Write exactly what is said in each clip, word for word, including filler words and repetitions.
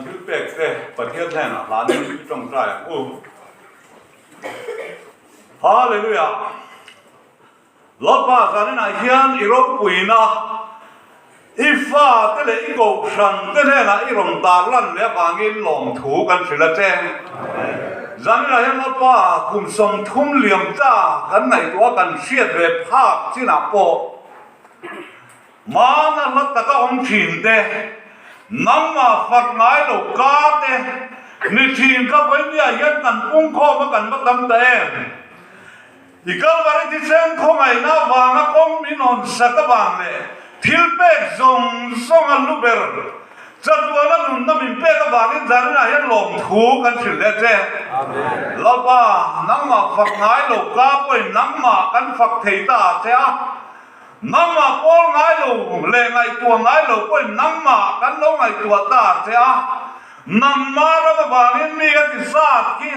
Thilpek te Pathian hna na la ni chong chai u. Hallelujah. Lapa, zani na hian i ropuina, i fa te leh i kohhran te hna na i rom tar lan le vangin lawmthu kan hril a che. Zani na hian Lapa, kum sawmthum liam cha kan ngaihtuah kan hriat ve phak chin ah pawh, mana hla taka awm ṭhin te, nangma fak ngai lo ka te, ni ṭhin ka voi ni a hian kan pung khawm a kan va tam ta em. I Kalvari thisen khawngaina vanga kawng min awnsak avang leh thilpek zawng zawng a lu ber, chatuana nunna min pek avangin zani na hian lawmthu kan hril le che. Lapa, nangma fak ngai lo ka pawhin nangma kan fak thei ta che a. Nangma pawl ngai lo leh ngaihtuah ngai lo pawhin nangma kan lo ngaihtuah ta che a. Nangma ram avangin mi a ti zat khi,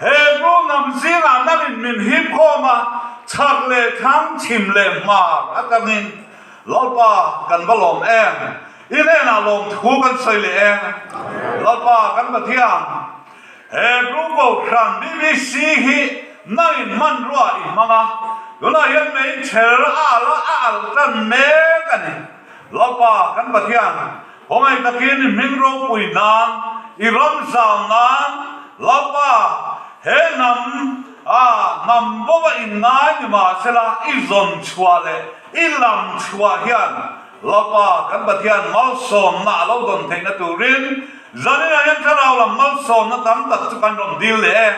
Hebru nam zinga nangin min hip khawm a, chak leh thang, chim leh hmar a tangin, Lalpa, kan va lawm em. I nena lawmthu kan sawi leh em. Lalpa kan Pathian, Hebru kohhran B B C hi nangin hman rua i hmang a, tuna hian meichher a al a, a al tan mek a ni. Lalpa kan Pathian, khawngaih takin i hming ropui nan, i ram zau nan, Lalpa, he nam, a, nam bo a inngai ni mah sela, i zawn chhuah leh i lam chhuah hian, Lalpa kan Pathian, malsawmna a lo dawn theihna turin, zanina hian thlarau lam malsawmna tam tak chu kan rawn dil leh e.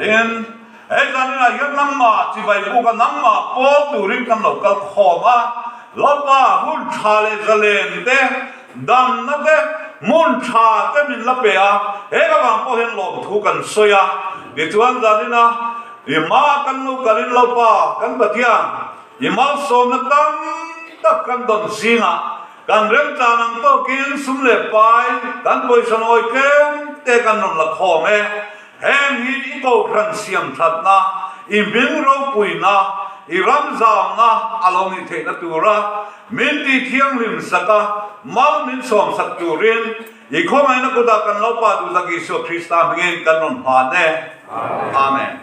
In, he zanina hian nangma chibai buk a, nangma pawl turin kan lo kal khawm a. Lalpa, hun ṭha leh zalen te, damna te, hmun ṭha te min la pe a, he ka vang pawh hian lawmthu kan sawi a. Tichuan zanina, i ma kan lo kalin Lalpa kan Pathian, i malsawmna tam tak kan dawn zing a, kan remchan ang tawkin sum leh pai, kan pawisa nawi tlem te kan rawn la khawm e. Heng hi i kohhran siamṭhatna, i hming ropuina, i ram zauna a lo nih theihna tura min ti thianghlim sak a, mal min sawmsak turin, i khawngaihna kuta kan Lalpa duhtak Isua Krista hmingin kan rawn hlan e. Amen.